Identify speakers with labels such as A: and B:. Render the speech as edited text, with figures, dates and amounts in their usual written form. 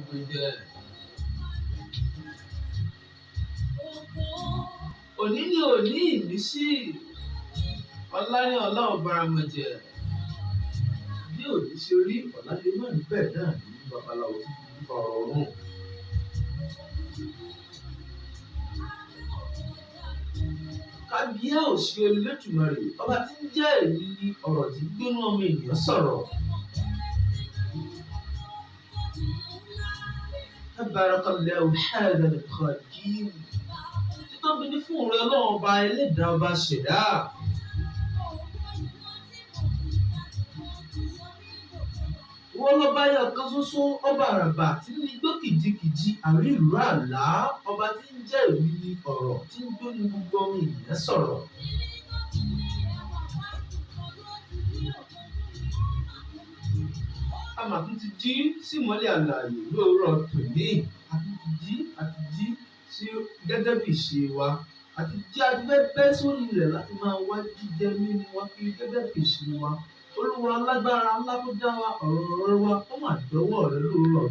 A: Gbẹ̀gbẹ̀. Òní ni òní ìmísí, ọlá ní ọlá ọ̀bàràmọ̀jẹ̀. Bí òní ṣe rí, ọ̀la lè má rí bẹ́ẹ̀ náà ní babaláwo tí fi fa ọ̀rọ̀ ọ̀run. Kábíyá ò ṣe Olódùmarè, ọba tí ń jẹ́ èmi ni ọ̀rọ̀ tí ń gbénú ọmọ ènìyàn sọ̀rọ̀. Tabarakallahu hadhal khaliqin. Títóbi ní fún rẹ Ọlọ́run ọba ẹlẹ́dàá ọba ṣẹ̀dá. Wọ́n lọ́ba yẹ ọ̀kan ṣoṣo ọba àràbà tí ní igbó kìjikìji àrí ìlú àlá ọba tí ń jẹ́ èmi ni ọ̀rọ̀ tí ń gbénú gbogbo ọmọ ènìyàn sọ̀rọ̀. A mà tún ti jí sí ìmọ́lẹ̀ alààyè lóòrọ̀ tòní. A tún ti jí, a ti jí sí gẹ́gẹ́ bí ìṣe wa. A ti jí, a ti fẹ́ bẹ́ sórí ilẹ̀ láti máa wá jíjẹ mímu wa kiri gẹ́gẹ́ bí ìṣe wa. Olúwa alágbára ńlá tó dá wa, ọ̀rọ̀ rẹ wa, ó mà dọ́wọ́ rẹ lóòrọ̀.